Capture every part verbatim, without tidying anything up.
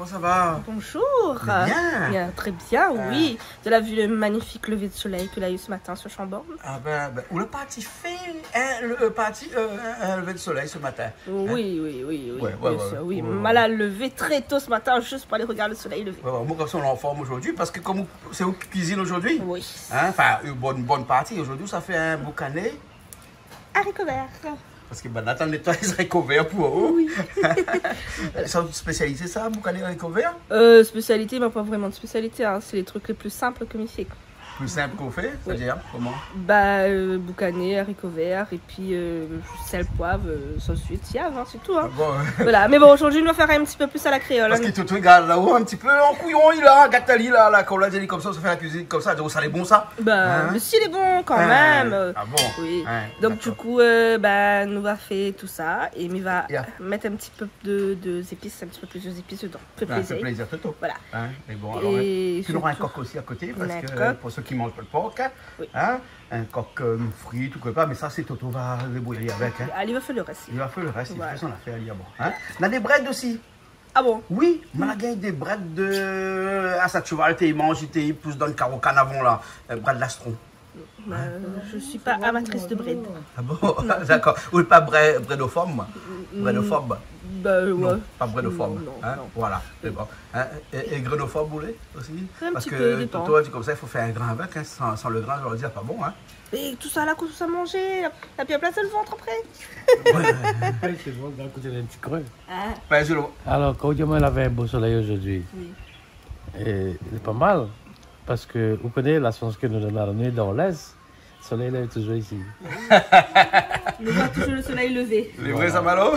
Ça va ? Bonjour. Bien. Bien, très bien, oui. Ou la vu le magnifique lever de soleil ke la u ce matin sur Chambord ? Ah ben, ben, ou la parti fé, hein, le, euh, parti, euh, un, un lever de soleil ce matin. Oui, oui, oui, oui, bien sûr, oui. Ouais, ouais, ouais. Ma la levé très tôt ce matin juste pour aller regarder le soleil lever. Ouais, ouais, moin konmsa ou lé an form zordi parske konm ou, sé ou ki kuizine zordi. Oui. Hein, enfin, une bonne, bonne partie. Zordi ou sa fé in boukané. Zariko vèr. Parske banna la nétoy zariko vèr pou ou. Oui. Sé in spésialité sa, boukané zariko vèr ? Euh, spésialité, mé pa vréman de spésialité, hein. C'est les trucs les plus simples ke mi fé, quoi. Plus simple qu'on fait, c'est-à-dire, comment ? Bah, euh, boukané, zariko vèr, épi, euh, sèl, poiv, euh, sos huit, siav, hein, c'est tout, hein. Ah bon ? Voilà. Mé bon, zordi nou va fé in ti pé plus à la créole, hein. Parske Toto i gard la-o in ti pé an kouyon, li la, gard ali la, la, kan ou la di konmsa, ou sa fé la kuizine konmsa, donk sa lé bon sa. Bah, mé si, lé bon kan mèm. Ah bon ? Oui. Donk, du coup, euh, bah, nou va fé tout sa, é mi va mèt in ti pé de, de zépis, in ti pé plus de zépis dedan. Fé plézir. Fé plézir, Toto. Voilà. Hein, mé bon, alor, é tu auras un coq aussi à côté, parske, euh, pour ceux qui mangent pas de porc, hein, un coq, euh, frit ou koi, mé sa sé Toto va débrouiller avec, hein. Ah, li va fé le rès. Li va fé le rès, li fé son afèr, li, ah bon, hein. Nana dé brèd osi. Ah bon ? Oui, ma la gingn dé brèd de, ah, sa, tu vois, té i manz, té i pous dann karo kann avan la, euh, brèd lastron. Bah, euh, je suis pas amatrice de brèd. Ah bon ? D'accord. Ou pa brè-, brèdofob ? Brèdofob ? Bah, euh, ouais. Non, pa brèdofob, hein ? Non, non. Voilà, sé bon. Hein ? É, é grènofob, ou lé osi ? Un petit peu, i dépan. Parske Toto la di konmsa, i fo fé in grin avèk, hein. San, san le grin, mi di, lé pa bon, hein. É tout sa la, kosa ou sa manzé, la, la pi la plas dann vant apré. Ouais, ouais, ouais. Sé bon, d'un koté, néna in ti kré. Ah. Vas-y, Lo. Alor, kan ou di amoin lavé in bo solèy zordi, oui, é lé pa mal, parske ou koné la shans ke nou néna, nou lé dan lès, solèy lé touzour isi. Nou voi touzour le solèy levé. Lé vré sa, Malo ?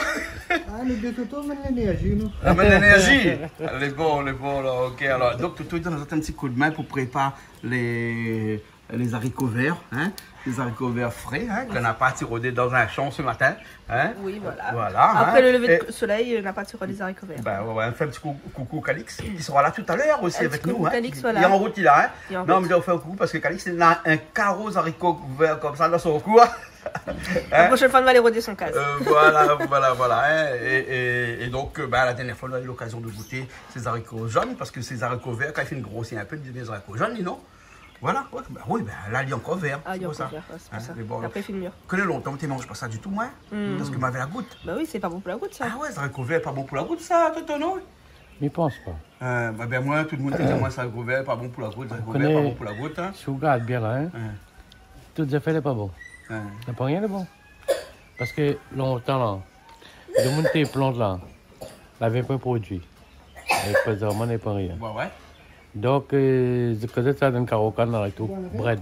Ah, nou dé Toto, mèt lénèrzi, nou. Ah, mèt lénèrzi. Lé bon, lé bon, la, OK. Alor, donk, Toto i donn anou in ti koudmin pou prépar lé lé zariko vèr, hein, lé zariko vèr fré, hein, ke nou la parti rodé dann in shan se matin, hein. Oui, voilà. Voilà, hein. Apré le levé de solèy, nou la parti rodé lé zariko vèr. Ben ouais, ouais, nou fé in ti kou-, koukou Calix, ki sera la talèr osi avèk nou, hein. Calix, voilà. Li lé an rout, li la, hein. Li lé an rout. Non, mé mi fé in koukou parske Calix, li na in karo zariko vèr konmsa dann son koin. Hein ? La proshèn foi, nou va alé rodé son kaz. Euh, voilà, voilà, voilà, hein. É, é, é donk, euh, ben, la dernièr foi, nou la u lokazion de gouté sé zariko zone, parske sé zariko vèr, kan i fine grosir in pé, i devien zariko zone, non ? Voilà, ouais, ben oui, ben la, li lé ankor vèr, sé pou sa. Ah, li lé ankor vèr, ouais, sé pou sa. Hein, mé bon, apré, i fine mir. Koné lontan, té i manz pa sa ditou, moin. Hmm. Parske mavé la gout. Bah oui, sé pa bon pou la gout, sa. Ah ouais, zariko vèr, pa bon pou la gout, sa, Toto, non ? Mi pans pa. Euh, ben, moin, tout le moun té i di amoin, zariko vèr, pa bon pou la gout, zariko vèr, pa bon pou la gout, hein. Ou koné, si ou gard bien la, hein, tout zafèr lé pa bon. Hein. Na pa rien lé bon. Parske lontan la, demoun té i plant la, lavé poin produi. É prézanman, na pa rien. Ouais, ouais. Donk, euh, kan zot sa dann karo kann la é tout, brèd.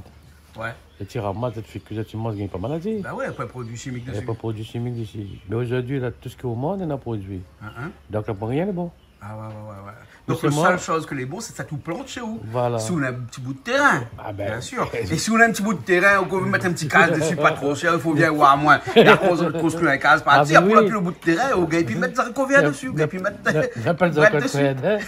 Ouais. Zot i ramas, zot i fé kui, zot i manz, gingn pa maladi. Bah ouais, poin produi shimik desi. Poin produi shimik desi. Mé zordi la, tout sak ou manz néna produi. Hein, hein. Donk, na pa rien lé bon. Ah ouais, ouais, ouais, ouais. Donk, la sèl shoz ke lé bon, sé sak ou plant shé ou. Voilà. Si ou na in ti bout térin. Ah ben, bien sûr. É si ou na in ti bout térin, ou pé mèt in ti kaz desi, pa tro shèr, i fo bien voir amoin. É apré, ou konstrui in kaz par dési, apré, ou na pi le bout térin, ou gingn pi mèt zariko vèr desi, ou gingn pi mèt brèd desi. Ah ben oui. Na, na, na pa zariko vèr, hein.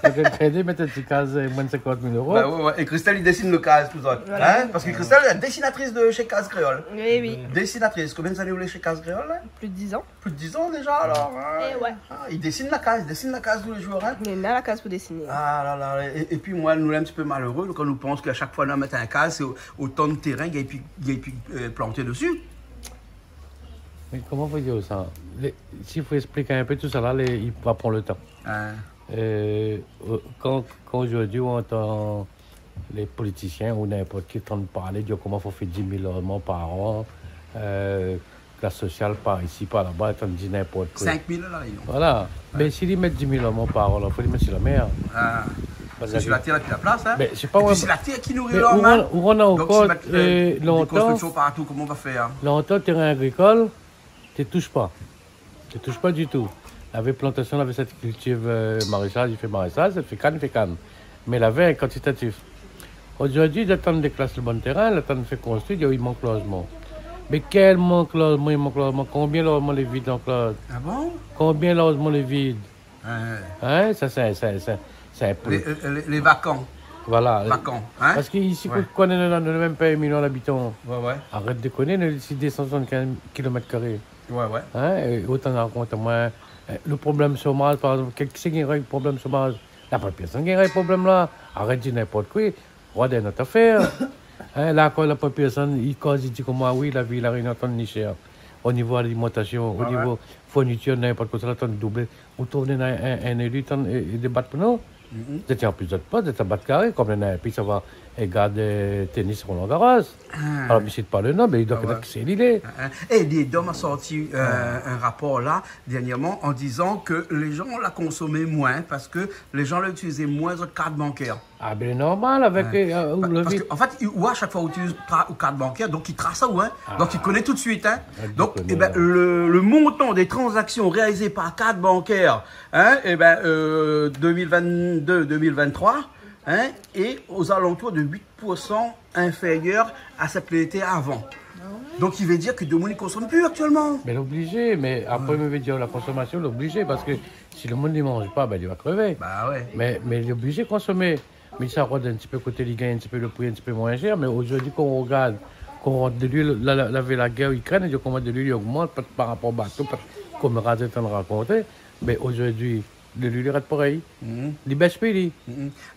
Zariko vèr, mèt in ti kaz, euh, moin de sinkant mil éro. Bah ouais, ouais. É Christelle, li désine le kaz pou zot. Voilà. Hein ? Parske Christelle lé désinatrice de chez Case Créole. Oui, oui. Désinatrice. Konbien d'ané ou lé chez Case Créole, la ? Plus de dix ans. Plus de dix ans déjà, alors, hein. Eh ouais. Ah, i désine la kaz, i désine la kaz tou lé zour, hein. Néna la kaz pou désiné. Ah là là, é, épi moin, nou lé in ti pé maléré kan nou pans ke shak foi nou mèt in kaz, sé otan de térin i gingn pi, i gingn pi, euh, planté desi. Mé koman fo dir sa ? Lé, si fo ésplik in pé tout sa la, lé, i va pran le tan. Hein. Euh, euh, kan, kan zordi ou antann lé politisien ou ninport ki antann parlé, dir koman fo fé dis mil lozman par an, euh, klas sosial par isi, par laba, antann dir ninport koi. Sink mil La Rényon. Voilà. Ouais. Mé si li mèt dis mil lozman par an, la, fo li mèt si la mèr. Ah. Parske si la tèr, na pi la plas, hein. Mé sé pa vré. Épi sé la tèr ki nouri lé zom, hein. Ou, ou, ou na ankor, euh, lontan, dé konstriksion partou, koman ou va fèr, hein ? Lontan, térin agrikol, té i toush pa. Té i toush pa ditou. Lavé plantasion, lavé sat i kiltiv, euh, maréshaz, i fé maréshaz, i fé kann, i fé kann. Mé lavé in kantitatif. Zordi, zot i atann déklas le bann térin, zot i atann fé konstrui, i mank lozman. Mé kèl mank lozman, i mank lozman, konbien lozman lé vid ankor ? Ah bon ? Konbien lozman lé vid ? Hein. Hein, sa, sé, sé, sé, sé in poli- Lé, lé, lé vakan. Voilà. Vakan, hein ? Parske isi, ouais, kan nou lé dan le mèm périmèt, nou lé abitan. Ouais, ouais. Arèt dékoné, nou lé isi dé san soisant-kinz kilomèt karé. Ouais, ouais. Hein, é otan rakont amoin, Eh, lo problèm shomaz, par égzanp, kisa i gingn règ problèm shomaz? La pa pèrsone i gingn règ problèm la. Arèt di ninport koi. Rod in not afèr. Hein, la, kan la pa pèrsone, i koz, i di koman, wi, la vi La Rényon tann ni shèr. O nivo alimantasion, o nivo fournitir, ninport kosa la tann doublé. Ou trouv néna in, in, in éli tann, é, é débat pou nou? Zot i anplis zot pa, zot i bat karé, kom néna in pi sava, é gard, eh, ténis Roland Garros. Alor, mi sit pa lo non, mé i doi konèt kisa li lé. Eh, Lidom la sorti, euh, in rapor la, dernièrman, an dizan ke lé jan la konsomé moin parske lé jan la itiliz moin zot kart bankèr. Ah ben, normal, avèk, euh, ou la vi. Parske, an fèt, ou, a shak foi ou itiliz ou kart bankèr, donk i tras aou, hein. Donk i koné tout suit, hein. Donk, ében, lo, lo montan dé tranzaksion réalizé par kart bankèr, hein, ében, euh, deux mille vingt-deux, deux mille vingt-trois, hein, lé o zalantour de huit pour cent inférieur a sak li lété avan. Donk i vé dir ke demoun i konsom pi aktièlman. Mé lé oblizé, mé apré, mi vé dir, la konsomasion lé oblizé, parske si lo moun i manz pa, ben, li va krévé. Ba ouais. Mé, mé lé oblizé konsomé. Mé sa i rod in ti pé koté, li gingn in ti pé lo pri, in ti pé moin shèr. Mé ozordi, kan ou rogard, kan ou rod de luil, la, la, lavé la gèr Ikrèn, i di koman de luil i ogmant, pa, par rapor bato, pa, kom Razé té antrinn rakonté. Mé ozordi, de luil i rès parèy. Li bès pi, li.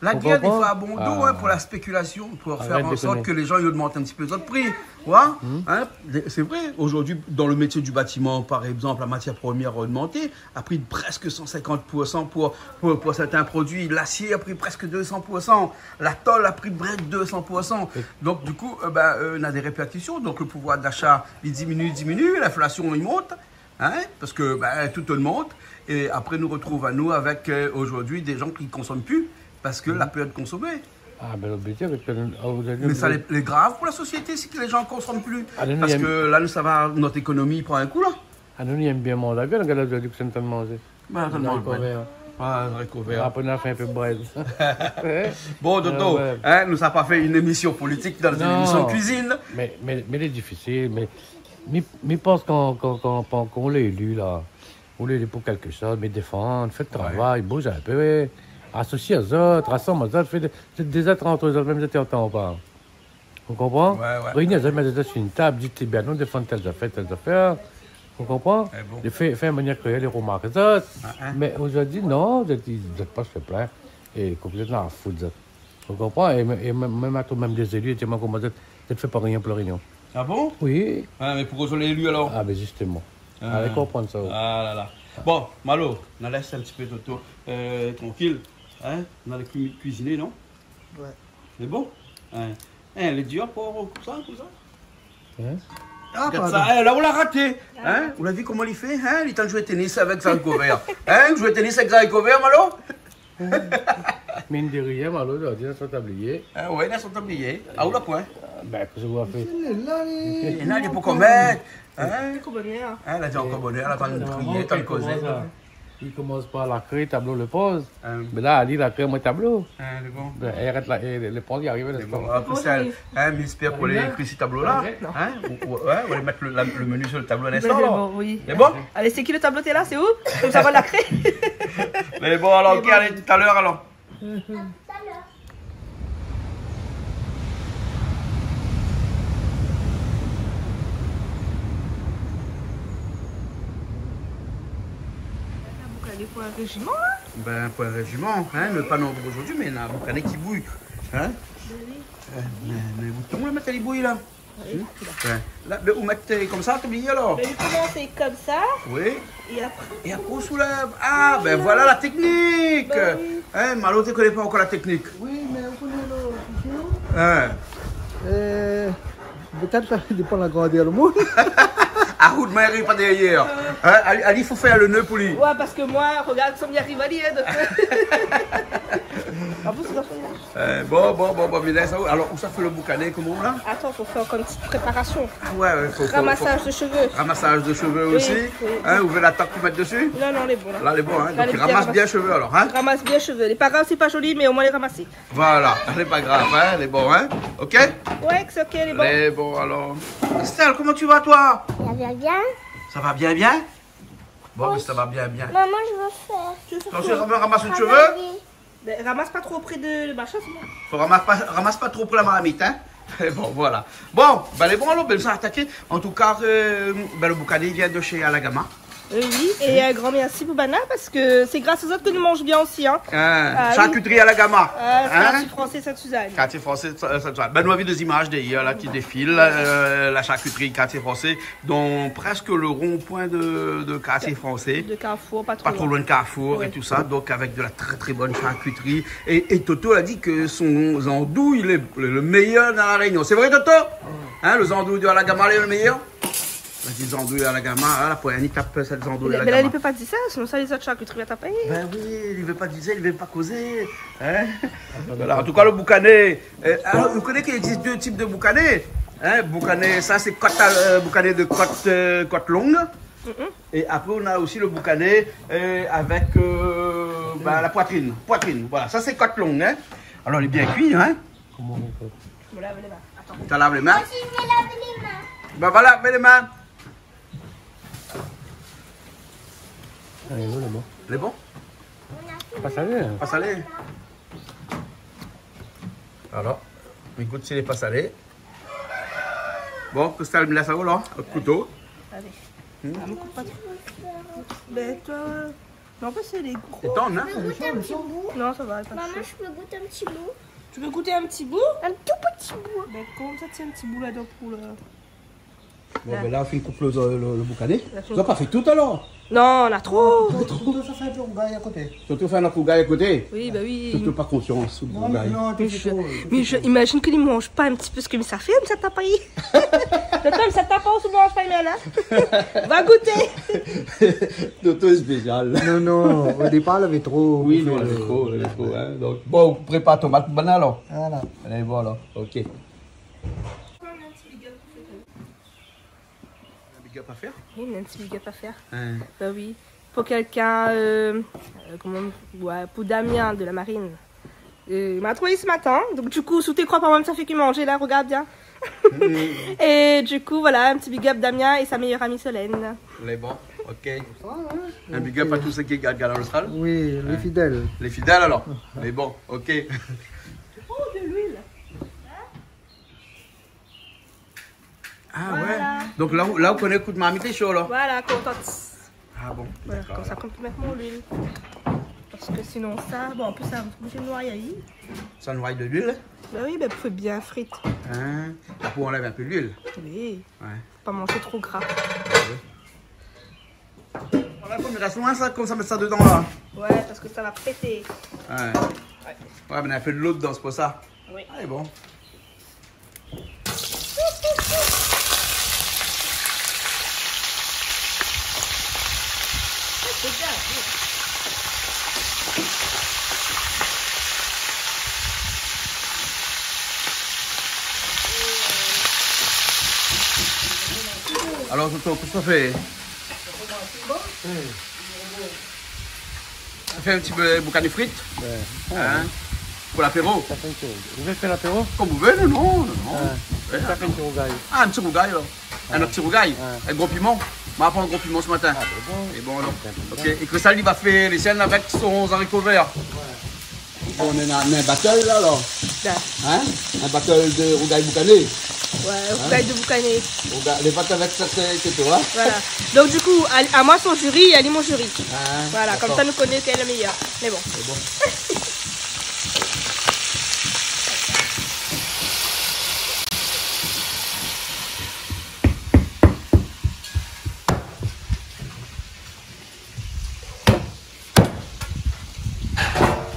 La gèr, défoi, a bon do, hein, pou la spékilasion, pou fé an sort ke lé jan i ogmant in ti pé zot pri. Arèt dékoné. Hein? Sé vré, ozordi, dan lo métié du bâtiment, par égzanp, la matièr promièr la ogmanté, la pri prèsk san sinkant pour san pou, pou, pou sèrtin produi. Lasié la pri prèsk dé san pour san. La tol la pri prèsk dé san pour san. Donk, du kou, euh, ben, euh, néna dé répèrkision. Donk, lo pouvoir d'achat, li diminu, diminu, linflasion, li mont. Hein? Parske, ben, tout ogmant. É apré, nou artrouv anou avèk, euh, ozordi, dé jan ki konsom pi parske la pèr de konsomé. Ah, ben, lé oblizé avèk, euh, ozordi, mé sa lé, lé grav pou la sosiété si ke lé jan i konsom pi. Parske la, nou sava, nout ékonomi i pran in kou, la. Ah, nou, nou yèm bien manz la gèl, gard la, ozordi, kosa nou tann manzé. Ben, tann manzé zariko vèr. Ah, zariko vèr. Apré, nou la fé in pé brèd. Bon, Toto, hein, nou sa pa fé in émision politik dan in émision de kuizine. Non. Mé, mé, mé lé difisil, mé mi, mi pans kan, kan, kan, kan, kan ou lé éli, la, ou lé éli pou kékshoz, mé défann, fé travay, bouz in pé, asosié azot, rasanm azot, fé dé, dé zot ant zot, mèm zot i antann pa. Ou konpran? Ouais, ouais. Réini azot, mèt azot su in tab, di, "Té bien, nou défann tèl zafèr, tèl zafèr." Ou konpran? Eh bon. Fé, fé in manièr ke lé romark azot. Ah, hein. Mé ozordi, non, zot, zot i pas plin. É konm zot na fout, zot. Ou konpran? É mèm, é mèm, mèm atou, mèm dé zéli, té, moin, koman zot, zot i fé pa rien pou La Rényon. Ah bon? Oui. Ah, mé poukosa zot lé éli, alor? Ah, ben, zistoman. Ah. Alé konprann sa, oui. Ah la la. Bon, Malo, nou lès in ti pé Toto, euh, trankil. Hein? Nou la kui-, kuiziné, non? Ouais. Lé bon? Hein? Hein, lé dir pou, pou sa, pou sa? Hein? Ah, pardon. Gard sa, eh, la, ou la raté. Hein? Ou la vi koman li fé, hein? Li tann zoué ténis avèk zariko vèr. Hein? Zoué ténis avèk zariko vèr, Malo? Mine de rien, Malo, ozordi, na son tablié. Ah ouais, na son tablié. Ah, ou la poin? Ben, kosa ou va fé? Lé la, li. É la, li pou koman? Hein? Li pou koman, hein? Hein, la di ankor bonèr, la tann krié, tann kozé. Normalman, kan li komans, li komans par la kré, tablo, lo poz. Ah oui. Mé la, li la kré, moin, tablo. Ah, lé bon. Ben, arèt la, é, lo poz, li ariv, lé bon. Apré sa, hein, mi éspèr k'ou lé ékri si tablo la. Hein? Ou, ou, ouais, ou va mèt lo, la, lo meni su lo tablo in instan, alor. Lé bon, oui. Lé bon? Alé, sé ki lo tablo té la, sé ou? Konmsa, moin la kré. Lé bon, alor, OK, alé, talèr, alor. Boukané pou in réjiman, la? Ben, pou in réjiman, hein, mé pa nonbré ozordi, mé na boukané ki bouy, hein? Ben oui. Eh, mé, mé bouton, la, mèt ali bouy, la. Oui. Hmm? Ouais. La, ben, ou mèt, euh, konmsa, tablié, alor? Ben, ou komans konmsa. Oui. É apré, é apré, ou soulèv. Ah, ben voilà la teknik. Ben oui. Hein, Malo, ou koné pa ankor la teknik. Oui, mé ou koné lo, hein. Euh, pétèt sa i dépan la grandèr lo moun. Ah, ou d'mèr, pa dèrièr. Hein, ali, ali, fo fé lo né pou li. Ouais, parske moin, rogard, sa mi ariv ali, hein, donk. Ah bon, sé pa fé. Euh, bon, bon, bon, bon, mé la, sa, alor, ou sa fé lo boukané, koman, la? Atann, fo fé ankor in ti préparasion. Ah ouais, ouais, fo, fo, fo. Ramasaz de shové. Ramasaz de shové osi. Oui, oui. Hein, ou vé la tak pou mèt dési? Non, non, lé bon, la. La, lé bon, hein. La, donk, lé bien ramasé. Ramas bien shové, alor, hein. Ramas bien shové. Lé pa grav, sé pa zoli, mé omoin lé ramasé. Voilà, lé pa grav, hein, lé bon, hein. OK? Ouais, sé OK, lé bon. Lé bon, alor. Estelle, comment tu vas, toi? Ça va bien. Ça va bien, bien? Bon, oui. Mais ça va bien, bien. Maman, je veux faire. Attention, ça va ramasser le cheveu. Ben, ramas pa tro pré de, de machin, sinon. Fo ramas pa, ramas pa tro pré la marmit, hein. Bon, voilà. Bon, ben, lé bon, alor, ben, sa ataké. An tou ka, euh, ben, lo boukané i vien de shé Alagama. Euh, oui, é in gran mèrsi pou banna, parske sé gras a zot ke nou manz bien osi, hein. Ah, oui. Charcuterie à la Gama. Ah, hein ? Kartié fransé Sainte-Suzanne. Kartié fransé Sa-, Sainte-Suzanne. Ben, nou la vi dé zimaz dèrièr la ki défil, euh, la charcuterie Kartié fransé, dan prèsk le ron-poin de, de Kartié fransé. De Carrefour, pa tro loin. Pa tro loin de Carrefour é tousa, donk avèk de la trè, trè bone charcuterie. É, é Toto la di ke son zandouy lé le, le méyèr dan La Rényon. Sé vré, Toto ? Hein, le zandouy de la Gama lé le méyèr ? La di zandouy a la Gama, ah, la poin, i tap sèt zandouy a la Gama. Mé la, li pé pa dir sa, sinon sa, lé zot charkitri va tapé. Ben oui, li vé pa dir sa, li vé pa kozé, hein ? Voilà, an tou ka, le boukané, euh, alor, ou koné k'i égzis dé tip de boukané, hein ? Boukané, sa, sé kot, euh, boukané de kot, euh, kot long. Mhm. É apré, nou na osi le boukané, euh, avèk, euh, ben, la poitrine. Poitrine, voilà, sa, sé kot long, hein ? Alor, lé bien kui, hein ? Koman i fé ? Ou lav lé min. Atann. Ou lav lé min ? Moi aussi, je vais laver les mains. Ben voilà, lav lé min. Alé, lé bon. Lé bon ? Pa salé, hein ? Pa salé. Alor, mi gout si lé pa salé. Bon, Christelle, mi lès aou la, out kouto. Alé. Hmm ? Ah, mi koup pa tro. Ben, toi, Non, an plis, lé gro. Sé tann, hein ? Tu veux goûter un petit bout ? Non, sa va, pa de sousi. Maman, je peux goûter un petit bout ? Tu veux goûter un petit bout ? Un tout petit bout. Ben, koman sa, tiens, un petit bout là-dedans pour le... Bon, ben la, ou fine koup le, le, le boukané. Ou la pa fé tout alor ? Non, na tro. Toto, sa fé in pé rougay a koté. Toto fé in pé rougay a koté. Oui, ben oui. Toto pa konfians o rougay. Non, mé non, mé mi imazine ke li manz pa in ti pé sak mi sa fé, mi sa tap ali. Toto, mi sa tap ali, ou manz pa, mé la. Va gouté. Toto lé spésial. Non, non, o dépar, lavé tro. Oui, non, lavé tro, lavé tro, hein. Donk, bon, ou prépar tomat pou banna alor. Voilà. Alé, bon alor, OK. In big up a fèr ? Oui, in ti big up a fèr. Hein. Ben oui. Pou kèlkin, euh, euh, koman, ouais, pou Damien de la Marine. Euh, ma trouvé se matin, donk du kou, si ou té kroi pa moin, sa fé ke manzé la, rogard bien. Mm. É du kou, voilà, in ti big up Damien é sa méyèr ami Solène. Lé bon, OK. In big up a tout sak i gard Kanal Austral. Oui, lé fidèl. Lé fidèl alor. Lé bon, OK. Oh, de l'huile. Ah ouais. Voilà. Donk la, la ou koné kout marmit lé sho la. Voilà, kontant. Ah bon, dakor. Voilà, konmsa, alor, kan mi mèt mon luil. Parske sinon sa, bon, an plis sa, mi noy ali. Sa noy de luil ? Ben oui, ben, pou fé bien frit. Hein ? La pou anlèv in pé luil. Oui. Ouais. Pa manzé tro gra. Ouais. Voilà, konm i rès loin sa, konmsa mèt sa dedan la. Ouais, parske sa va pété. Ouais. Ouais. Ouais, mé na in pé de lo dedan, sé pou sa. Oui. Ah, lé bon. Alor, Toto, kosa ou fé ? Fé in ti pé boukané frit. Ouais. Hein ? Pou lapéro. Sa fé in ti, ou vé fé lapéro ? Konm ou vé, non, non, non. Ouais. Ouais, sa fé in ti rougay. Ah, in ti rougay la. Ouais. In ot ti rougay. Ouais. In gro piman. Ma pran in gro piman se matin. Ah, ben bon. É bon alor. Bien. OK. É Christelle, li va fé lé sienn avèk son zariko vèr. Ouais. Bon, nou néna in battle la alor. Hein ? In battle de rougay boukané. Ouais, rougay de boukané. Rougay, lé pat avèk sa, sé, sé tout, hein ? Voilà. Donk du kou, a, amoin son juri, ali mon juri. Hein, dakor. Voilà, konmsa nou koné kèl lé méyèr. Mé bon. Lé bon.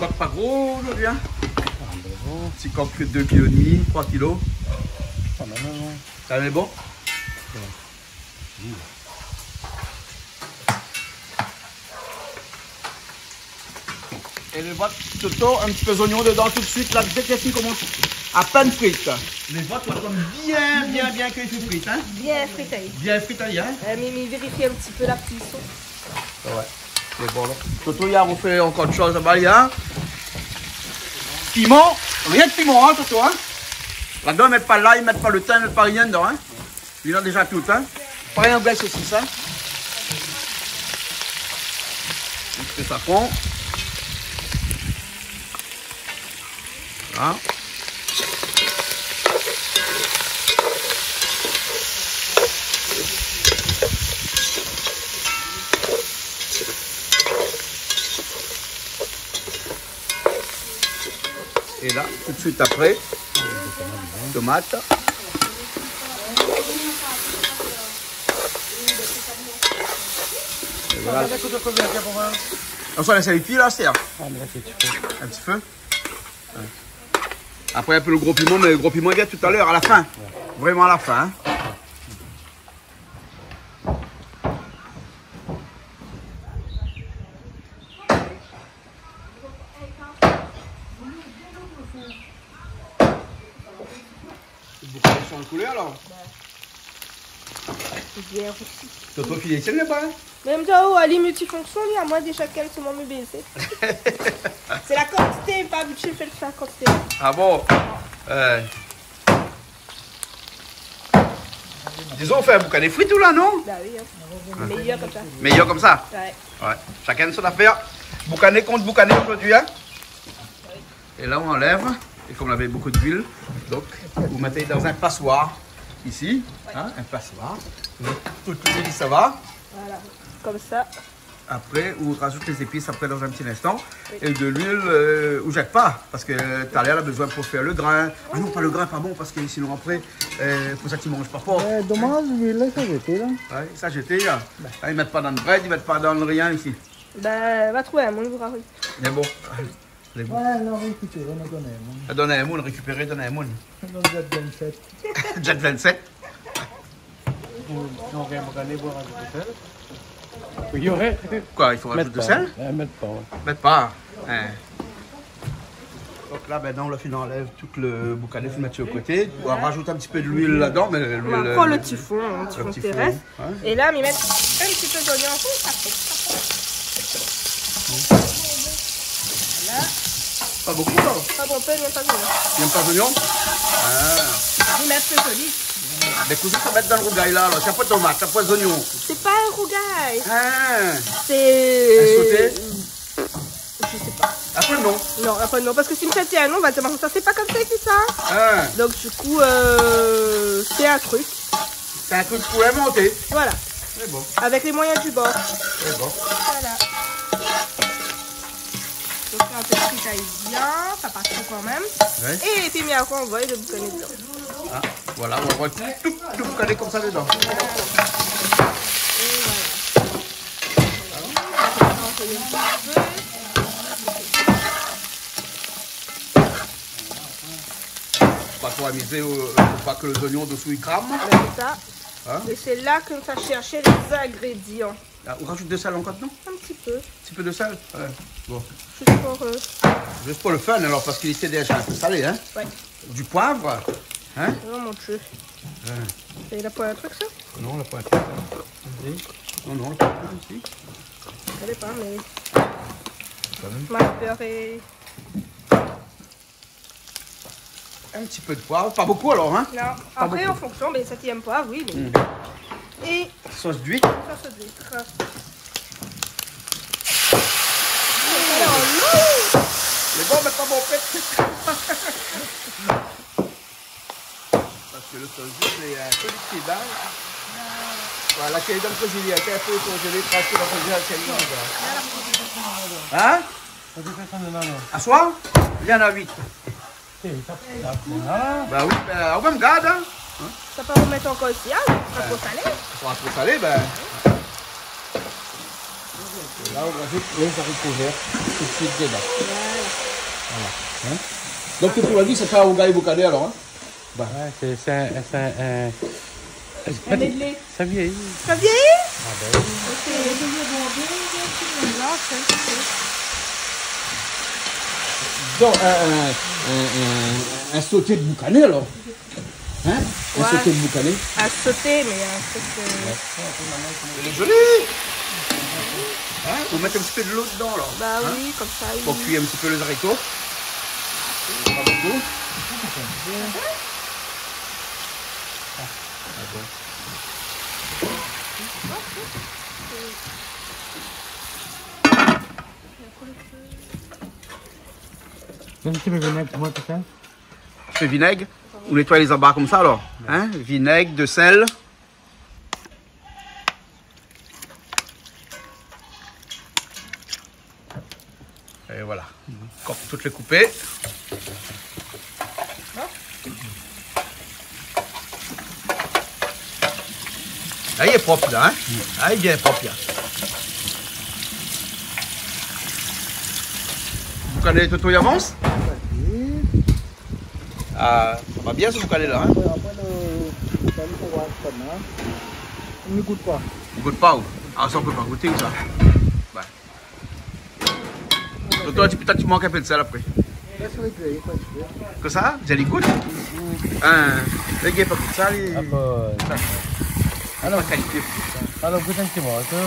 Kok pa gro zordi, hein ? Ah, ben bon. Ti kok dé kilo é dmi, troi kilo. Kan mèm, non ? Kan mèm, bon ? Ouais. É lé vot, Toto, in ti pé zoignon dedan tout suit la, dé ke li komans apèn frit. Lé vot, ou atann bien, bien, bien ke li frit, hein ? Bien frit, oui. Bien frit, hein ? Euh, mé, mé vérifié in ti pé la kuison. Ah ouais. Lé bon la. Toto, li la rofé ankor ot shoz laba, li, hein. Piman, rienk piman, hein, Toto, hein. Ladan, mèt pa lay, mèt pa le tin, mèt pa rien dedan, hein. Li néna déza tout, hein. Parèy in vré sosis, hein. In ti pé safran. Voilà. É la, tout suit apré, tomat. É voilà. Sa va lès ali kui la, Serge ? Ah, mé la, sé in ti pé. In ti pé ? Ouais. Apré, in pé lo gro piman, mé lo gro piman i vien talèr, a la fin. Ouais. Vréman a la fin, hein. Boukané i sanz koulèr, alor ? Bien rousi. Toto, fini, sé laba, hein ? Mèm sa, oh, ali multifonction, li, amoin déza kèl sé mon mé bésé. Sé la kantité, pa abitié fé la kantité. Ah bon ? Euh. Dizon, ou fé in boukané frit, ou la, non ? Bah oui, hein. Méyèr konmsa. Méyèr konmsa ? Ouais. Ouais. Shakinn son afèr. Boukané kont boukané zordi, hein ? É la, ou anlèv. É kom lavé bonpé d'luil, donk, ou mèt dann in pasoir, isi, hein, in pasoir. Tout luil i sava. Voilà, konmsa. Apré, ou razout lé zépis apré, dann in ti linstan. Oui. É de luil, euh, ou zèt pa, parske talèr, la bezoin pou fé lo grin. Ah non, pa lo grin, pa bon, parske sinon apré, euh, pou sak i manz pa por. Eh, domaz, luil la, sa zété, la. Ouais, sa zété, la. Bin. Ah, i mèt pa dann brèd, i mèt pa dann rien isi. Bin, va trouv in moun, ou va ri. Mé bon. Lé bon. Ouais, non, rékipéré, nou done in moun. Ah, done in moun, rékipéré, done in moun. Donk, Jet vingt-sept. Jet vingt-sept. Ou, ou gingn boukané, ou razout sèl. Oui, ouais. Koi, i fo razout sèl ? Mèt pa, ouais, mèt pa, ouais. Mèt pa, hein. Donk la, mintnan, ou la fine anlèv tout lo boukané, fine mèt su lo koté. Ou razout in ti pé d'luil ladan, mé luil, euh, lo ti fon, hein, lo ti fon térès. Ouais. É la, mi mèt in ti pé zoignon. Ouh, sa fé, sa fé. Voilà. Pa bonpé, la ? Pa bonpé, mi yèm pa zoignon. Ou yèm pa zoignon ? Ah. Mi mèt in pé zoli. Mé kosa ou sa mèt dann rougay la, alor ? Sa poin tomat, sa poin zoignon. Sé pa in rougay. Ah. Sé... In soté ? Je sais pas. Apré, non. Non, apré, non. Parske si mi fé in non, va dir, mé sa, sé pa konmsa i fé sa. Ah. Donk, du kou, euh, sé in truk. Sé in truk pou invanté. Voilà. Sé bon. Avèk lé moiyin du bor. Sé bon. Voilà. Donk, in pé d'fritaz bien, sa i pas tro kanmèm. Ouais. É pi, mi anvoy lo boukané dedan. Ah, voilà, ou anvoy tout, tout, tout boukané konmsa dedan. Voilà. É voilà. Pa tro amizé, euh, fo pa ke lé zoignon dosou i kram. Bin, sé sa. Hein ? É sé la ke nou sa shèrsh lé zingrédian. Ah, ou razout de sèl ankor dedan ? In ti pé. In ti pé de sèl ? Ouais. Bon. Zis pou, euh, zis pou lo fun, alor, parske li lété déza in pé salé, hein ? Ouais. Du poiv, hein ? Oh mon Dieu. Ouais. É la poin in truk, sa ? Non, la poin in truk, sa. Vas-y. Non, non, la poin in truk isi. Sa dépan, mé... Kan mèm. Ma pèr é... In ti pé de poiv, pa bonpé alor, hein ? Non. Pa bonpé. Apré, an fonksion, bin, sak i yèm poiv, oui, mé... Mm. É sos d'uit. Sos d'uit. Lé bon, mé pa bonpé. Parske lo sos d'uit, sé, euh, in pé d'uit, hein. Voilà, ké dan lo frizidèr, ké in pé konzélé, parske dan lo frizidèr, sé bon, sa. Hein ? Sa té fé sa demin, non ? Aswar ? Néna uit. Eh, sa, sa, voilà. Ba oui, ba, ou mèm gard, hein. Sa pa romèt ankor isi, hein, pa tro salé. Pa tro salé, ba. La, ou razout lé zariko vèr tout suit dedan. Voilà. Voilà. Hein ? Donk, pou la vi, sé pa rougay boukané, alor, hein ? Ba. Ouais, sé, sé in, sé in, in, in medley. Sa vieillit. Sa vieillit ? Ah ben oui. Ok. Donk, in, in, in, in, in soté de boukané, alor. Hein ? In soté de boukané. In soté, mé in soté, euh... Ouais. Lé zoli. Hein ? Ou mèt in ti pé dolo dedan, alor. Ba oui, konmsa, oui. Pou kui in ti pé lé zariko. Pa bonpé. Donn in ti pé vinèg pou moin, tousa. Pé vinèg, ou nétoy lé zaba konmsa, alor. Hein ? Vinèg, de sèl. É voilà. Kom tout lé koupé. Ah, lé prop la, in ? Ah, lé bien prop la. Boukané, Toto, i avans ? Oui. Ah, sa va bien, se boukané la, in ? Apré, apré, lo, lo boukané, sa va, sa va, in. Mi gout pa. Ou gout pa, ou ? Ah, sa, ou pé pa gouté, sa. Oué. Donk, toi, ti, toi, ti mank in pé de sèl apré. Lès ali griyé, in ti pé. Kosa ? Zèl i gout ? In, lé gars pa gout sa, li. Apré, sa. Alor, pa kalité. Alor, gout in ti morso.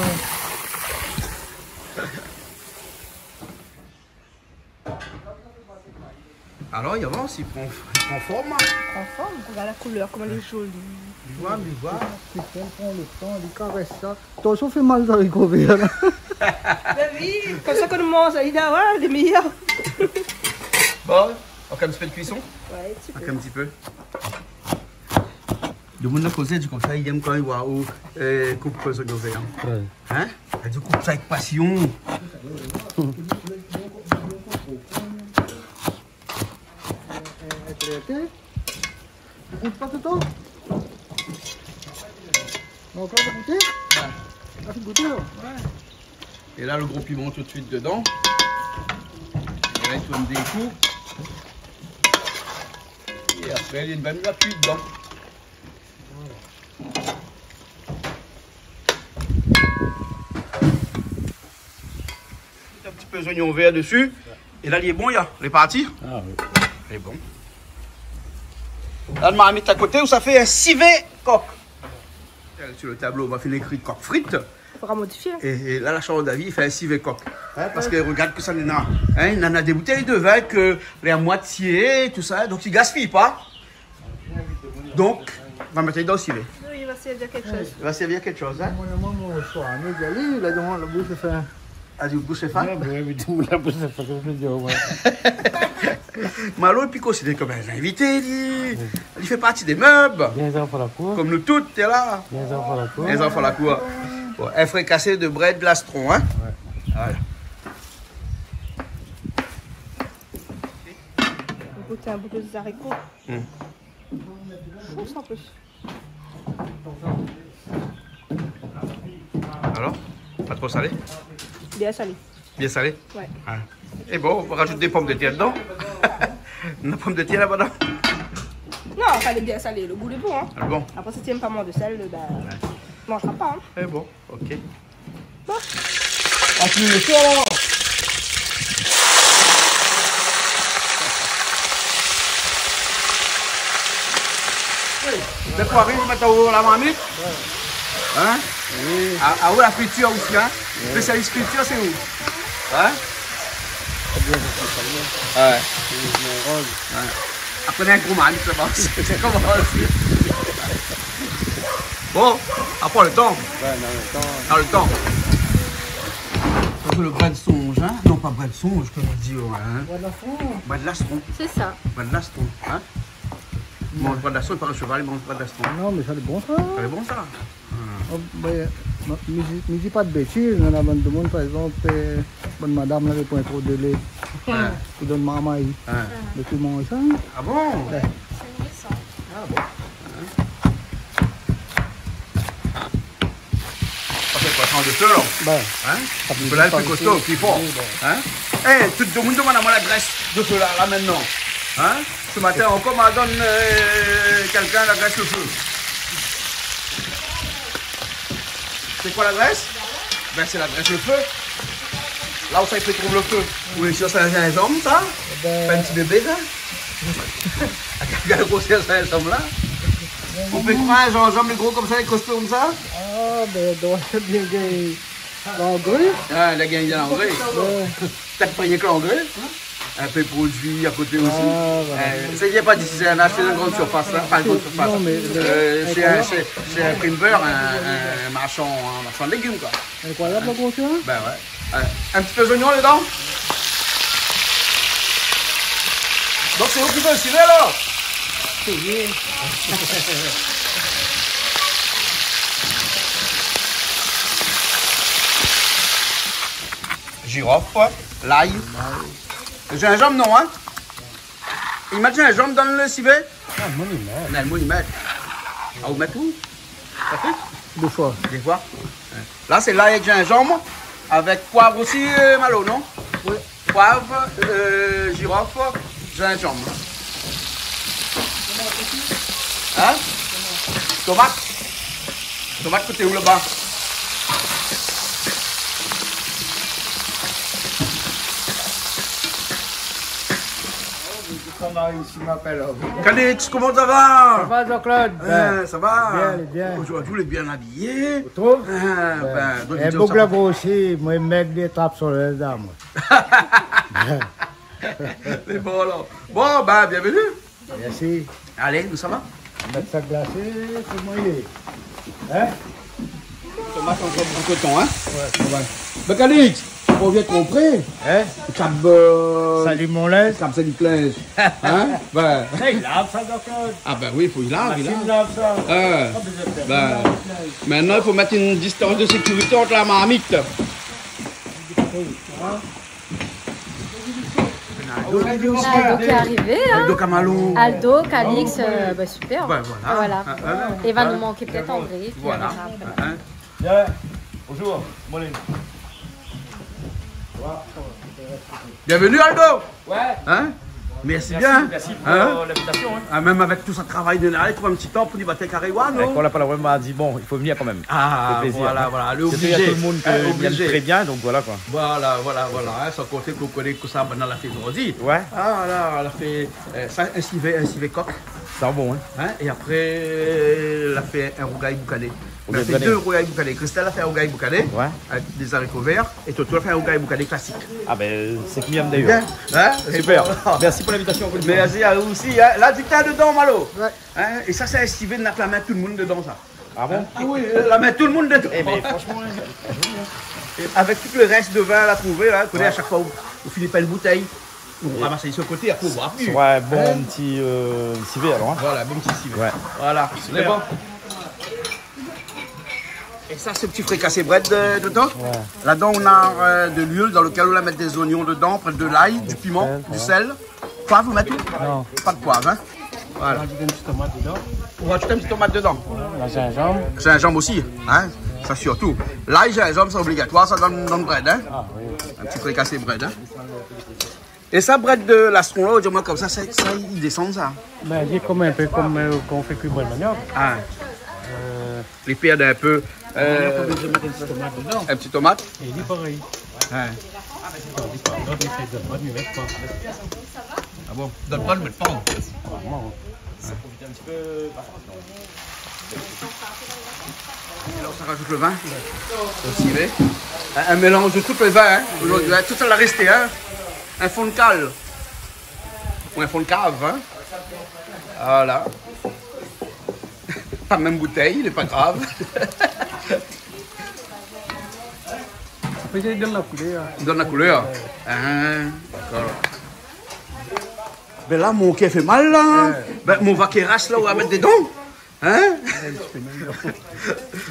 Alor, i avans, i pran, i pran form, in. Pran form, regard la koulèr, koman lé zoli. Li voi, li voi. Li pran lo tan, li karès sa. Atansion, fé mal zariko vèr la. Bin oui, konmsa kan nou manz, li doi avoir lé méyèr. Bon, ankor in ti pé de kuison ? Oué, in ti pé. Ankor in ti pé. Demoun la kozé, di konmsa, i yèm kan i voi ou, eu, koup zonion vèr. Oué. In ? Èl i di koup sa avèk pasion. Éklèrté. Ou gout pa, Toto ? Non, ankor pa gouté ? Oué. Ah, fé gouté, alor. Oué. É la, lo gro piman tout de suit dedan. É la, i tourn dé kou. É apré, li va mèt la kui dedan. Voilà. In ti pé zonion vèr dési. É la, li lé bon, la. Li lé parti. Ah oui. Li lé bon. La, marmit a koté, ou sa fé in sivé kok. Sur le tablo, ou va fine ékri kok frit. Fodra modifié. É, é la, la shanm d'avi, i fé in sivé kok. In, parske regard kosa néna. In, néna dé boutèy de vin ke lé a moitié, tousa. Donk, i gaspiy pa. Donk, va mèt ali dan lo sivé. Oui, i va sèrvi a kèk shoz. I va sèrvi a kèk shoz, in. Mon, mon, mon soir, nou, li, la, dan la boush, i fé. Ah, di boush fé. Oué, oué, oui, di la boush fé, koman mi di, oué. Malo, épi konsidéré konm in invité, li, li fé parti dé mèb. Bien, zanfan la kour. Konm nou tout, té la. Bien, zanfan la kour. Bien, zanfan la kour. Bon, in frikasé de brèd lastron, in. Oué. Voilà. Gout in bout de zariko. Hmm. Sho, an plis. Alor, pa tro salé ? Bien salé. Bien salé ? Oué. Ah. É bon, ou rajout dé pomdetèr dedan. Néna pomdetèr laba, non ? Non, sa lé bien salé, lo gou lé bon, in. Ah bon ? Apré, si ti yèm pa manz de sèl, bin, oué, manzra pa, in. É bon, OK. Bon. Apui lo fé, alor. Oui. Dé foi, ariv mèt anlèr la marmit. Oué. In ? Oui. Ah, ah oui, la fritir osi, in ? Oui. Spésialis fritir, sé ou ? In ? Très bien, je suis très bien. Oué. Oui, mon rôle. Oué. Apré, néna in gro marmit laba. Sé koman ? Bon, apré lo tan. Oué, dan lo tan. Dan lo tan. Sa sé lo grin sonz, in ? Non, pa brin sonz, koman i di, oué, in ? Brin lastron. Brin lastron. Sé sa. Brin lastron, in ? Manz brin lastron, i paré sheval i manz brin lastron. Non, mé sa lé bon, sa. Sa lé bon, sa. Ah. Oh, bin, non, mi, mi di pa de bétiz, mé néna bann demoun, par égzanp, eu, bann madam la, i pran tro de lé. Ah. I donn marmay. Ah. Mé ou manz sa, in ? Ah bon ? Oué. Sé nourisan. Ah bon ? In ? Sa fé koi, sanz de fé, la ? Bin, in ? Sa fé pli kosto, pli for. Oui, bin. In ? É, tout demoun i demann amoin la grès de fé la, la, mintnan. In ? Se matin ankor, ma donn, eu, kèlkin la grès lo fé. Sé koi la grès ? Bin, sé la grès lo fé. La ousa i pé trouv lo fé. Ou lé sir sé in zinzanm, sa ? Bin. Pa in ti bébé, sa ? Gard la grosèr zinzanm la. Ou pé kroi in zinzanm lé gro konmsa, lé kosto konmsa ? Ah, bin, donk, bien, bien. Langré ? Ah, la gingn langré. Oué. Pétèt pa rienk langré, in ? In pé produi a koté osi. Ah, voilà. Eu, sa i vien pa d'isi, sa, nou la ashté dan in gran sirfas, in, pa in gran sirfas. Non, mé, eu, shé in, shé, shé in primeur, in, in marshand, in marshand de légim, koi. Inkroiyab, la grosèr, in ? Bin oué. Oué. In ti pé zonion dedan. Donk, sé ou ki fé lo sivé, alor ? Sé vré. Jirof, lay. Lay. Zinzanm, non, in ? I mèt zinzanm dan lo sivé ? Ah, moin, mi mèt. Non, moin, mi mèt. Ah, ou mèt ou ? Sa fé ? Dé foi. Dé foi. La, sé lay èk zinzanm, avèk poiv osi, euh, Malo, non ? Oui. Poiv, euh, zirof, zinzanm. Hein ? Tomat ? Tomat, koté ou laba ? Son mari isi i apèl. Calix, koman sa va ? Sa va, Jean-Claude ? Hein, sa va ? Bien, bien. Zordi ou lé bien abiyé. Ou trouv ? Hein, ben, donk, in boug la grosi, moin, mèg, li trap son linz la, moin. Lé bon, alor. Bon, ben, bienvenue. Mersi. Alé, nou sava ? Mèt sa glasé, koman i lé ? Hein ? Tomat ankor bonpé tan, hein ? Ouais. Ouais. Ben, Calix, ou vien konpré. Hein ? Ou kab, euh, sali mon linz. Ou kab sali linz. Hein ? Ben. Eh, i lav sa, doktèr. Ah ben oui, fo i lav, i lav. Machine i lav sa. Hein. Pa bezoin fé. Ben, mintnan, i fo mèt in distans de sékirité ant la marmit. Hein ? Aldo ki arivé, hein. Aldo Camalo. Aldo, Calix, euh, bah, super. Ben, voilà. Voilà. Hein, hein. É va nou manké pétèt André, pi voilà. Hein, hein. Bien. Bonjour, Molène. Bienvenue, Aldo. Ouais. Hein ? Mersi bien. Mersi pou, euh, l'invitasion, hein. Ah, mèm avèk tout sa travay de la, i trouv in ti tan pou nou bat karé, ouais, non ? Kan la pa la, ouais, ma di, bon, i fo vnir kan mèm. Ah, voilà, voilà, lé oblizé. Sé vré, i na tout le moun ki vien tré bien, donk voilà, koi. Voilà, voilà, voilà, hein, san konté ke ou koné kosa banna la fé zordi. Ouais. Ah, la, la fé, euh, sa, in sivé, in sivé kok. Sa bon, hein. Hein, é apré, euh, la fé in rougay boukané. Rougay boukané. La fé dé rougay boukané. Christelle la fé in rougay boukané, ouais, avèk dé zariko vèr, é Toto la fé in rougay boukané klasik. Ah ben, sé miam d'ayèr. Bien, hein ? Super. Bon. Mersi pou l'invitasion, ankor in foi. Mersi a ou osi, hein. La, di ke lé dedan, Malo. Ouais. Hein ? É sa, sé in sivé, na la min tout le moun dedan, sa. Ah bon ? Ah oui, euh, la min tout le moun dedan. Eh ben, franchement, hein. É avèk tout le rès de vin la trouvé la, koné, ouais, a shak foi ou, ou fini pa in boutèy, ou ramas ali su le koté, apré ou voi pi. Soi in bon ti, euh, sivé, alor, hein. Voilà, bon ti sivé. Ouais. Voilà. Super. Sé bon. É sa, sé ti frikasé brèd de, de tan. Ouais. Ladan, ou na, euh, de luil dan lekèl ou la mèt dé zoignon dedan, apré de lay, du piman, du sèl. Ouais. Poiv, ou mèt tout ? Non. Pa de poiv, hein ? Voilà. Ou rajout in ti tomat dedan. Ou rajout in ti tomat dedan. La zinzanm. Zinzanm osi, hein ? Sa sirtou. Lay, zinzanm, sé obligatoir, sa, dan, dan le brèd, hein ? Ah oui. In ti frikasé brèd, hein ? É sa, brèd de lastron la, ou di amoin konmsa, sa, sa i désann, sa ? Ben, lé konm, in pé konm, euh, kan ou fé kui brèd maniok. Ah. Euh, Li pèrd in pé, euh, pa bezoin mèt in ti tomat dedan. In ti tomat. É li, parèy. Ouais. Tandi ke lot, li fé dot brèd, li mèt pa. Ah bon ? Dot brèd, li mèt pa, an fèt. Normalman, hein. Ouais. É la, ou sa rajout le vin. Le sivé. In, in mélanz de tout le vin, hein. Zordi, hein, tout sa la rès, hein. In fon de kal. Ou in fon de kav, hein. Voilà. Pa mèm boutèy, lé pa grav. Mé i donn la koulèr. I donn la koulèr. Ouais. Ah, dakor. Ben la, mon kèr i fé mal, la. Ouais. Ben, mon vaqueras, la, ou va mèt dedan. Hein ? Ouais, in ti pé mèm.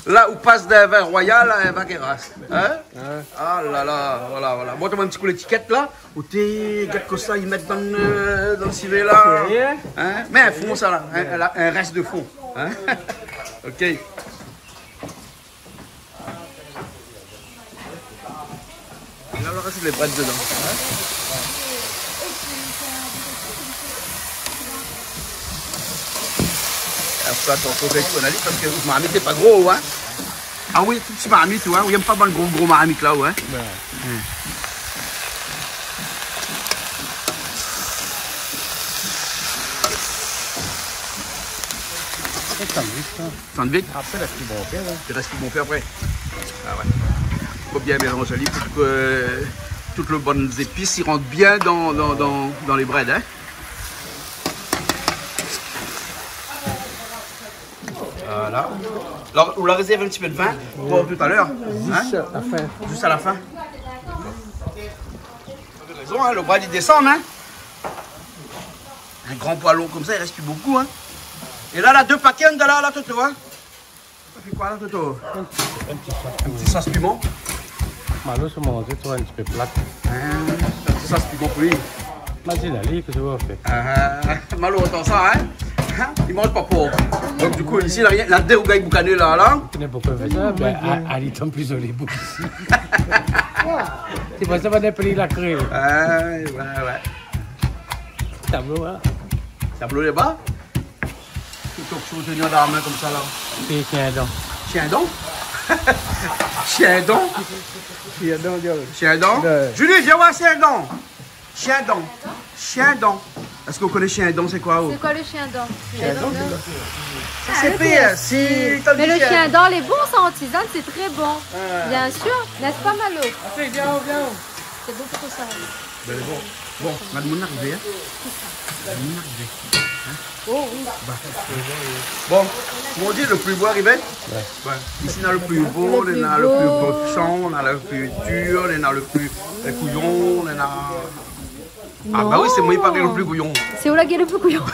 La, ou pas d'in vin royal a in vaqueras. Hein ? Ouais. Ah la la, voilà, voilà. Bon, atann, in ti kou létikèt, la. Ou té gèt kosa i mèt dan le, dan le sivé la. Sérié ? Hein ? Mé in fon sa la, hein, ouais, la, in rès de fon. Hein ? Ok. La, ou rajout le brèd dedan. Hein ? Fé atansion, fo fé tourn ali parske marmit lé pa gro, hein. Ah oui, tout ti marmit, ouais. Ou yèm pa bann gro, gro marmit la, ouais. Ouais. Hmm. Sa i tann vit, sa. Tann vit. Apré, i rès pli bonpé, ouais. I rès pli bonpé apré. Ah ouais. Fo bien mélanz ali pou ke tout le bann zépis i rant bien dan, dan, dan, dan lé brèd, hein. Voilà. Alor, ou la rézèrv in ti pé de vin pou talèr, hein ? Zis a la fin. Zis a la fin. Ou navé rézon, hein, le brèd i désann, hein ? In gran poison konmsa, i rès pli bonpé, hein ? É la, la dé pakèt, la, la, Toto, hein ? Sa fé koi la, Toto ? In ti, in ti sos piman. In ti sos piman. Malo, sé manzé, ou voi, in ti pé plat. Ah, in ti sos piman pou li. Imazine ali, kosa ou va fé. Ah, Malo, atann sa, hein ? Hein ? Li manz pa pork. Donk, di kou, isi, la, la dé rougay boukané la, la. Ou koné poukoué i fé sa ? Bin, a, a, li tonm pli zoli bouk isi. Sé pou sa, bann pli la kré. Ouais, ouais, ouais. Tablo, la. Tablo laba. Tout tok shoz, teni dan la min konmsa, la. Sé shien don. Shien don ? Shien don ? Shien don, di. Shien don ? Ouais. Julie, vien voir shien don. Shien don. Shien don. Èske ou koné shien don, sé koi, ou ? C'est quoi le chien dent ? Shien don, sé koi ? Sa, sé pèr, si, tann ke shien don lé bon, sa, an tizane, sé tré bon. Ah. Bien sûr, n'est-ce pas, Malo ? Sé bon pou sa. Bin, lé bon. Bon, madanm la arivé, hein ? Madanm la arivé. Hein ? Oh oui. Bah. Bon, koman i di, lo pli bo la arivé ? Ouais. Ouais. Isi, néna lo pli bo, néna lo pli bo shan, néna lo pli dir, néna lo pli, euh, kouyon, néna... Ah bah oui, sé moin i paré lo pli kouyon. Non. Sé ou la gingn lo pli kouyon.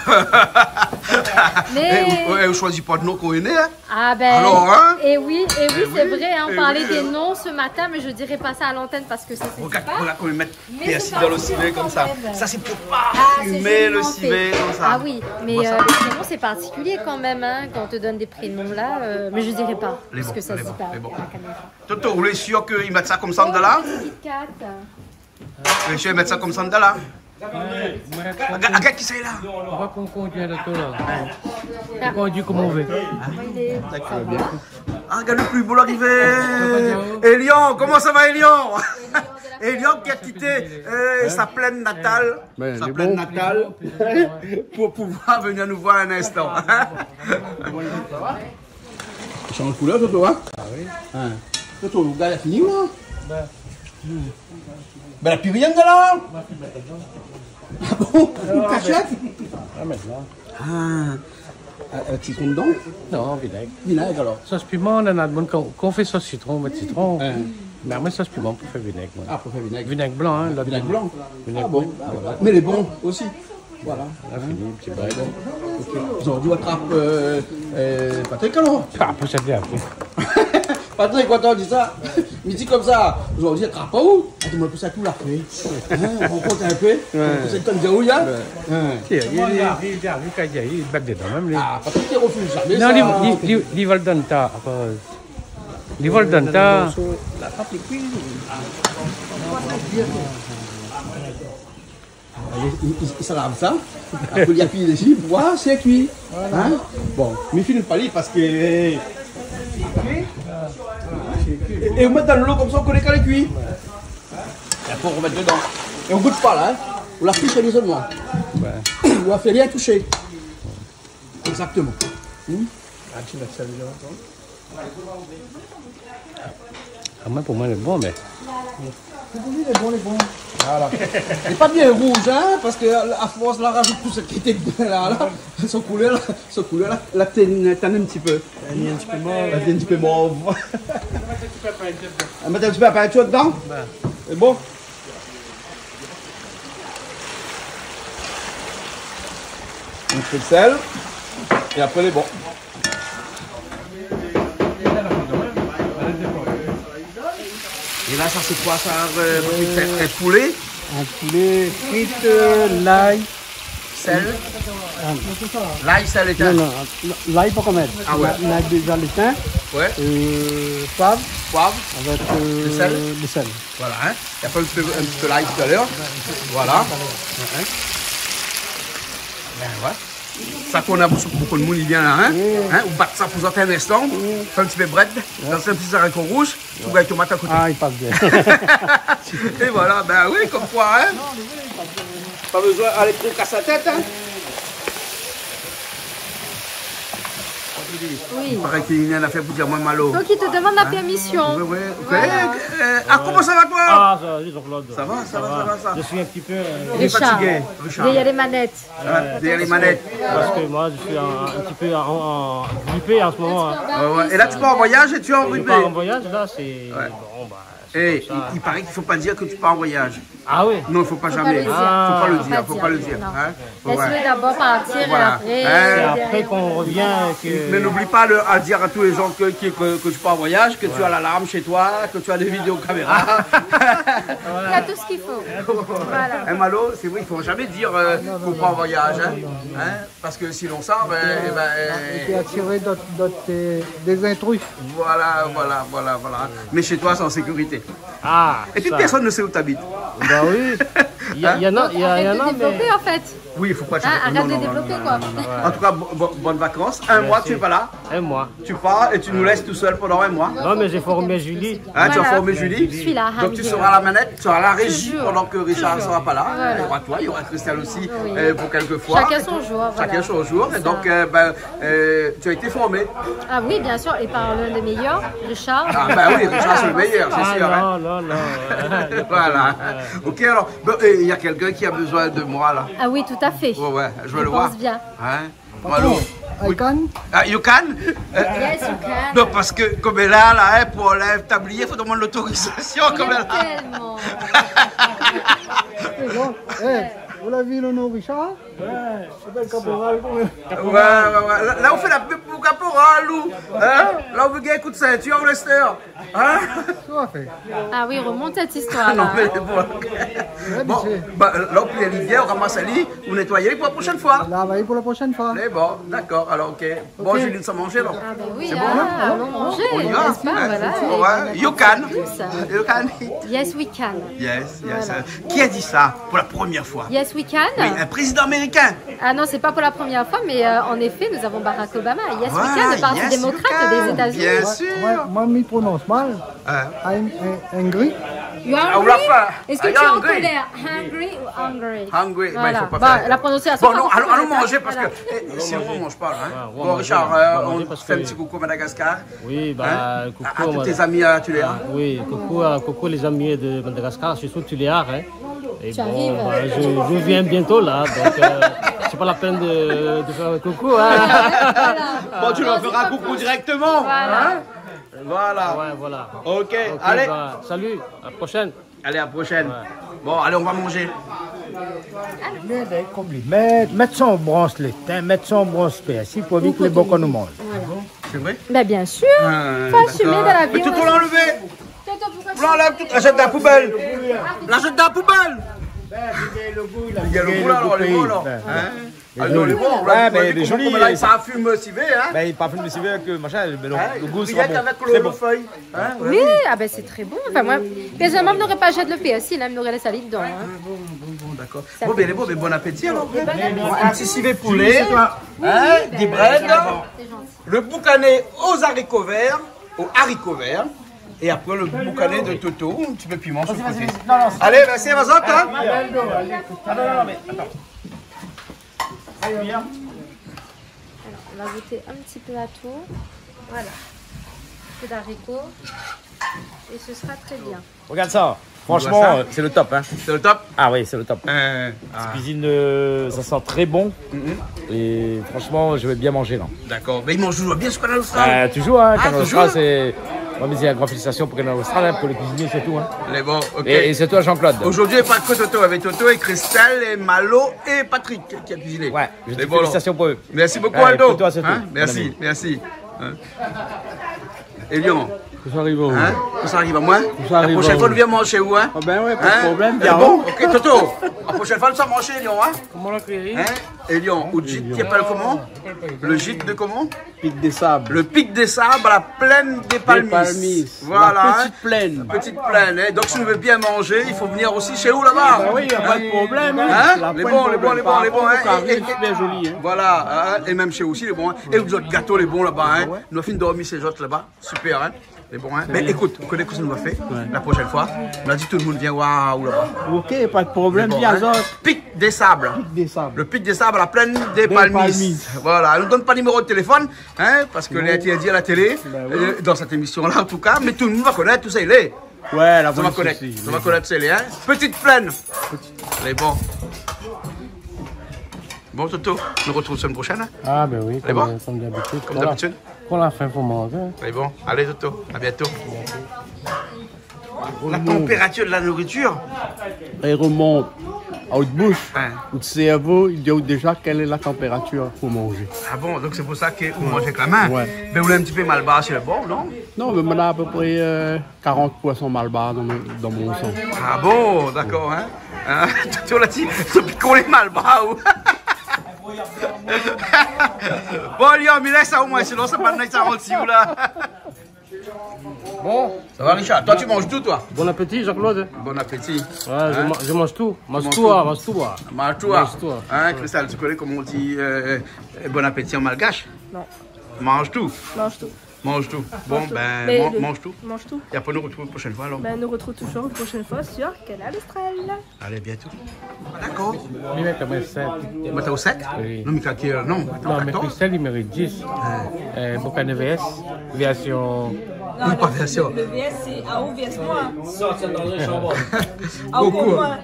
Mé... Eh, ou, eh, ou shoizi pa de non kan ou lé né, hein ? Ah ben, alors, hein ? Eh oui, eh oui, c'est vrai, hein, on parlait des noms ce matin, mais je dirai pas ça à l'antenne parce que ça, c'est pas... Regard, regard koman i mèt pèrsi dan lo sivé konmsa. Mé sé bon, sa, kan mèm. Sa, sé pou parfimé lo sivé konmsa. Ah, c'est pimenté. Ah oui, mais, euh, les prénoms, c'est particulier quand même, hein, quand on te donne des prénoms là, euh, mais je dirai pas, parce que ça se dit pas à la caméra. Lé bon, lé bon, lé bon. Toto, ou lé sir ke i mèt sa konmsa andan la ? Oh, une petite Kit Kat. Ou lé sir i mèt sa konmsa andan la ? Ouais, ouais. Aga-, agard kisa lé la. Ou va konduir loto la. Ou konduir koman ou vé. D'accord, bien. Ah, gard lo pli bo la arivé. Elian, koman sa va, Elian ? Elian ki la kit, euh, sa plèn natal. Sa plèn natal. Pou pouvoir vnir nou voir in instan. I sanz koulèr, Toto, hein ? Ah oui. Hein. Toto, lo gaz la fini, la ? Bin. Bin, la pi rien la. Ah bon ? Ou kashèt ? Ah, mintnan. Ah. Euh, euh, sitron dedan ? Non, vinèg. Vinèg, alor. Sos piman, néna d'moun, kan, kan ou fé sos sitron, ou mèt sitron. Hein. Mé amoin, sos piman pou fé vinèg, moin. Ah, pou fé vinèg. Vinèg blan, hein, lot... Vinèg blan. Vinèg blan. Ah bon ? Ah, voilà. Mé lé bon osi. Voilà. La fini, ti brin. Bon. Ok. Zordi, ou atrap, euh, euh, Patrick, alor ? Ah, pou sa, bien, ok. Patrick, kan ou di sa, mi di konmsa, zordi, atrap aou. Ah, di amoin pou sa, tou la fé. Hein, rankont in pé. Ouais. Pou sa, i tonm bien, oui, hein ? Ouais. Hein. Tiens, li, li ariv, li ariv, kan li ariv, li bat dedan mèm, li. Ah, Patrick i refiz zamé sa. Non, li, li, li, li va le donn ta, akoz li va le donn ta. La trap lé kui. Ah, i, i, i, i sa lav sa. Apré, li apiy dési pou voir si lé kui. Voilà. Hein ? Bon, mi fini pa li parske, eh, é, é ou mèt dan lo konmsa, ou koné kan lé kui. É apré, ou romèt dedan. É ou gout pa la, hein. Ou la fis ali solman. Ouais. Ou la fé rien toushé. Exactement. Hmm ? Ah, ti mèt sa dedan, toi. Ah, moin, pou moin, lé bon, mé... Pou li, lé bon, lé bon. Voilà. Lé pa bien rouz, hein, parske a fors la razout tout sak lété la, la, son koulèr la, son koulèr la, la tinn, tinn in ti pé. Li lé in ti pé mov. La tinn in ti pé mov. Mèt in ti pé pintir dedan. Bin. Lé bon. In pé d'sèl. É apré, lé bon. É la, sa, sé koi sa, euh, in poulé ? In poulé, frit, euh, lay. Sèl ? Ah. Lay, sèl, létin. Non, non, lay, pankor mèt. Ah ouais. Lay, lay déza, létin. Ouais. Euh, poiv. Poiv. Avèk, euh, lo sèl. Lo sèl. Voilà, hein. É apré, in ti pé, in ti pé lay talèr. Voilà. Hein, hein. Bin, ouais. Sa, kan na bonpé d'moun i vien la, hein. Oui. Hein, ou bat sa pou zot in instan, fé in ti pé brèd, dan in ti zariko rouz, ou gingn tomat a koté. Ah, i pas bien. É voilà, bin oui, konmkoi, hein. Pa bezoin alé tro kas la tèt, hein. Oui. Parèy ke néna in afèr pou dir amoin, Malo. Donc, il te demande la permission. Hein ? Oui, oui. Voilà. Eh, eh, ah, koman sa va, toi ? Ah, ça va, Jean-Claude. Ça va, ça va, ça va, ça. Je suis un petit peu, euh... Richard. Fatigué, Richard. Derrière les manettes. Ah, derrière les manettes. Parce que moi, je suis un, un petit peu en, en grippé en ce moment, hein. Ouais, ouais. Et là, tu pars en voyage et tu es enrhumé. Je pars en voyage, là, c'est, bon, bah, Eh, il, il paraît qu'il faut pas dire que tu pars en voyage. Ah oui. Non, il faut pas jamais. Faut pas le dire. Faut pas le dire, non. Faut pas le dire, hein. Laisse-le d'abord partir et après, euh, c'est après qu'on revient que... Mais n'oublie pas de, à dire à tous les gens que, que, que, que tu pars en voyage, que tu as l'alarme chez toi, que tu as des vidéocaméras. Il y a tout ce qu'il faut. Voilà. Hein, Malo, c'est vrai, il faut jamais dire, euh, qu'on part en voyage, hein. Hein. Parce que sinon ça, ben, eh ben, euh, et puis attirer d'autres, d'autres, euh, des intrus. Voilà, voilà, voilà, voilà. Mais chez toi, c'est en sécurité. Ah, ça. Et puis personne ne sait où t'habites. Bah oui. Il y a, il y en a, il y a, il y en a, mais... Arrête de développer, en fait. Oui, il faut pas... Ah, arrête de développer, quoi. Non, non, non, non, non. En tout cas, bo-, bo-, bonnes vacances. Merci. Un mois, tu es pas là. Un mois. Tu pars et tu nous laisses tout seuls pendant un mois. Non, mais j'ai formé Julie. Hein, tu as formé Julie ? Voilà. Je suis là, I'm here. Donc tu seras à la manette, tu seras à la régie pendant que Richard sera pas là. Toujours. Toujours. Voilà. Il y aura toi, il y aura Christelle aussi, euh, pour quelques fois. Oui. Chacun son jour, voilà. Chacun son jour. C'est ça. Et donc, euh, ben, euh, tu as été formé. Ah oui, bien sûr, et par l'un des meilleurs, Richard. Ah ben oui, Richard, c'est le meilleur, c'est sûr, hein. Ah non, non, non. Voilà. Ok, alors, bon, et il y a quelqu'un qui a besoin de moi, là. Ah oui, tout à fait. Ouais, ouais, je veux le voir. Je pense bien. Hein ? Patron, I can? Ah, you can? Euh, yes, you can. Non, parce que, comme elle est là, là, hein, pour enlever le tablier, faut demander l'autorisation, comme elle est là. Tellement. Bon, eh, vous l'avez vu, le nom Richard? Ouais, c'est bel caporal, quand même. Ouais, ouais, ouais. Là, là, on fait la pub pour caporal, ou, hein? Là, on veut gagner un coup de ceinture, Lester. Hein? Tout à fait. Ah oui, remonte cette histoire-là. Ah non, mais bon, ok. Ouais, bon, bah, là, on plie ali bien, on ramasse ali, on nettoie ali pour la prochaine fois. Là, bah, pour la prochaine fois. Mais bon, d'accord, alors, ok. Bon, Julie, nous sommes mangés, alors. Ah, bah oui, c'est bon, hein, allons manger, n'est-ce pas, hein? Voilà, et on a tout ça. Ouais, you can. You can. Yes, we can. Yes, yes. Voilà. Euh, qui a dit ça pour la première fois? Yes, we can. Oui, un président américain. Ah non, c'est pas pour la première fois, mais, euh, en effet, nous avons Barack Obama. Yes, we can, le Parti démocrate des États-Unis. Voilà, yes, we can, bien sûr. Ouais, ouais, moi, mi prononce mal. Hein? Hung-, hung-, hungry. You hungry? Ah, ou la faim. Est-ce que tu es en colère? Hungry ou hungry? Hungry, ben, il faut pas faire. Voilà. Bon, la prononciation, par contre, c'est ça. Bon, non, allons, allons manger parce que, eh, sinon on mange pas, là, hein. Voilà, on va manger, on va manger parce que... Bon, Richard, euh, on fait un petit coucou à Madagascar. Oui, bah, coucou à tous tes amis à Tuléar. Ah, oui, coucou à, coucou les amis de Madagascar, surtout Tuléar, hein. Et bon, bah, je, je viens bientôt là, donc, euh, c'est pas la peine de, de faire un coucou, hein. Bon, tu leur feras coucou directement, hein. Voilà. Ouais, voilà. Ok, allez. Bah, salut, à la prochaine. Allez, à la prochaine. Ouais. Bon, allez, on va manger. Mèt, mèt son bransh létin, mèt son bransh pèrsi pou évit lé bon kan nou manz. Voilà. C'est vrai? Ben, bien sûr. Ah, d'accord. Faut assumer dans la vie, on... Mais Toto, on l'a enlevé. Toto, pourquoi tu l'enlèves? Ou la anlèv tout, la jèt dan la poubèl. La jèt dan la poubèl. Ben, c'est le goût, là. Il y a le goût, là, alors, les mots, là. Hein? Ah non, lé bon, ouais, ben, lé zoli, koman, koman la, i parfim sivé, hein? Ben, i parfim sivé avèk, euh, machin, mé lo, lo gou sra bon. Hein, rien qu'avec le, le feuille, hein, ouais. Oui, ah ben, c'est très bon. Enfin, moi, personnellement, mi noré pa jèt lo pèrsi, hein, mi noré lès ali dedan, hein. Ah, bon, bon, bon, d'accord. Bon, ben, bon, bon appétit, alors. Bon, un petit civet poulet, hein, des brèdes, le boucané aux haricots verts, aux haricots verts, et après le boucané de Toto, un petit peu piment sur le côté. Vas-y, vas-y, vas-y. Non, non, c'est... Allez, ben, c'est à vous autres, hein. Ah, non, non, non, mais attends. Alors, on va goûter un petit peu à tout. Voilà. Un peu d'haricots. Et ce sera très bien. Regarde ça. Franchement, euh, c'est le top, hein. C'est le top? Ah oui, c'est le top. Euh, ah. Cette cuisine, euh, ça sent très bon. Mhm. Et franchement, je vais bien manger, là. D'accord. Mais i manz toujour bien sur Kanal Austral? Euh, toujours, hein, Kanal Austral, c'est, moi, mi di in gran félicitasion pou Kanal Austral, hein, pou lé kuizinié sirtou, hein. Lé bon, ok. Et, et surtout à Jean-Claude. Aujourd'hui, pas que Toto, avec Toto et Christelle et Malo et Patrick qui a cuisiné. Ouais. Je dis félicitations pour eux. Merci beaucoup, Aldo. Allez, pour toi surtout, mon ami. Hein, merci, merci. Hein. Elion. Kosa i ariv aou? Hein? Kosa i ariv amoin? Kosa i ariv aou? La prochaine fois, nou vien manz shé ou, hein? Ah ben ouais, pas de problème, bien. Hein? Bon, ok, Toto. La prochaine fois, nou sa manz shé Elion, hein? Koman la kri? Hein? Elion, ou gîte, i apèl koman? Le gîte de koman? Pic des Sables. Le Pic des Sables, à la plaine des Palmistes. Des Palmistes. Voilà, hein. La petite plaine. Petite plaine, hein. Donc, si on veut bien manger, il faut venir aussi chez vous là-bas. Bah oui, y a pas de problème, hein. Hein? Lé bon, lé bon, lé bon, lé bon, hein. Et, et, et, super joli, hein. Voilà, hein. Et même chez vous aussi, lé bon, hein. Et zot gato lé bon laba, hein. Ah ouais. Nou la fine dormi shé zot laba. Super, hein. Lé bon, hein. Mé ékout, ou koné kosa nou va fé la prochaine fois? Nou la di tout le moun vien oir aou laba. Ok, pas de problème, vien azot. Pic des Sables. Pic des Sables. Le Pic des Sables, à la plaine des Palmistes. Des Palmistes. Voilà, nou donn pa niméro de téléfone. Hein, parce que lé interdit à la télé, euh, dans cette émission-là, en tout cas, mais tout le monde va connaître tout ça, il est. Ouais, la police aussi, lé bon. Ça va connaître, ça va connaître, c'est les, hein. Petite Plaine. Petite. Lé bon. Bon, Toto, nou retrouv semaine prochaine, hein. Ah, ben oui, comme, euh, comme d'habitude. Lé bon. Comme d'habitude. Pour la fin, faut manger. Lé bon. Allez, Toto, à bientôt. La température de la nourriture. I remont a out boush. Hein. Out sèrvo i di aou déza kèl lé la température pou manzé. Ah bon, donk sé pou sa ke ou manz avèk la min. Ouais. Bin, ou lé in ti pé malbar si lo bor, non ? Non, mé moin na a pé pré, euh, karant poison malbar dan mon, dan mon san. Ah bon, dakor, hein ? Hein ? Ou la di, ou pik lé malbar, ou ? Bon, Lyon, mi lès sa omoin, sinon sa pa nèt sa ansi ou la. Bon. Ça va, Richard ? Toi, tu manges tout, toi ? Bon appétit, Jean-Claude. Bon appétit. Ouais, je, hein, man-, je mange tout. Mange tout, hein, mange tout, hein. Mange tout, hein. Mange tout, hein. Hein, Christelle, tu connais comment on dit, euh, euh, bon appétit en malgache ? Non. Mange tout. Mange tout. Mange tout. Bon, ben, man-, mange tout. Mange tout. Et après, nou retrouv proshèn foi, alor. Ben, nou retrouv toujour proshèn foi sur Kanal Austral. Alé, bientôt. Dakor. Mi mèt amoin sèt. Ou mèt aou sèt ? Oui. Non, mé kalkil, non, atann, non, mé katorz. Christelle, li mérit dis. Ouais. Euh, Boukané V S, version. Non, pa version. Le V S, sé A O V S moin. Sort sa dan le shanbr. A O V S moin.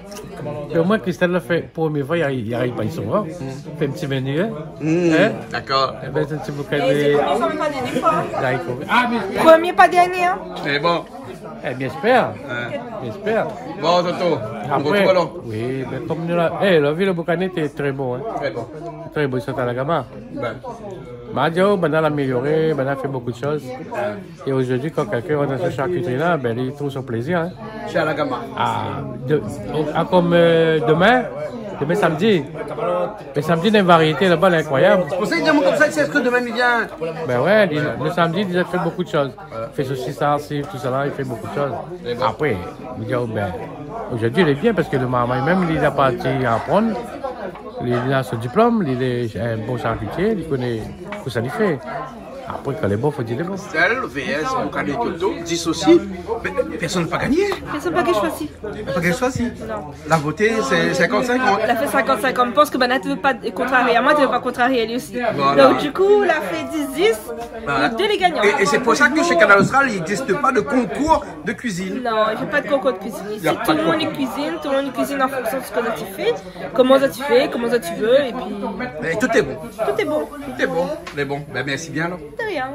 Mé omoin, Christelle la fé, promié foi, li la, li la pa souvan. Mm. Fé in ti meni, hein ? Mm, hein ? Dakor. Eh ben, sé in ti boukané. Eh, sé promié foi, mé pa dernié foi, hein. Promié, pa dernié, hein. Mé bon. Eh, mi èspèr. Ouais. Mi èspèr. Bon, Toto, nou retrouv alor. Apré, oui, bin, kom nou la, eh, la vi lo Boukané té tré bon, hein. Tré bon. Tré bon, i sort a la gama. Bin. Ma di aou, banna la amélioré, banna la fé bonpé de shoz. Ouais. É zordi, kan kèlkin i rant dan se sharkitri la, bin, li trouv son plézir, hein. Sé a la gama. Ah, de, ah, kom, euh, domin, domin samdi. Mé samdi, néna in variété laba, lé inkroiyab. Sé pou sa i di amoin konmsa, sé èske domin i vien ? Bin ouais, li, lo samdi, li la fé bonpé de shoz. Voilà. Fé sosis, sarsif, tousala, li fé bonpé de shoz. Lé bon. Apré, mi di aou, bin, zordi lé bien parske lo marmay mèm, li la parti aprann. Li, li na son diplom, li lé in bon sharkitié, li koné kosa li fé. Apré, kan lé bon, fo dir lé bon. Christelle, V S, Boukané, Toto, dis osi. Mé pèrsone la pa gagné. Pèrsone la pa gagné, choisi. La pa gagné, choisi. Non. La voté, sé sinkant sinkant. La fé sinkant sinkant. Mi pans ke banna té vé pa kontrarié amoin, té vé pa kontrarié ali osi. Voilà. Donk, du kou, la fé dis dis. Voilà. Donk, dé lé gagnan. Et, et c'est pour ça que chez Kanal Austral, il n'existe pas de concours de cuisine. Non, i fé pa de konkour de kuizine. Isi, tout lo moun i kuizine, tout lo moun i kuizine an fonksion de sak zot i fé, koman zot i fé, koman zot i vé, épi... É tout lé bon. Tout lé bon. Tout lé bon. Lé bon. Bin, mèrsi bien, alor. De rien.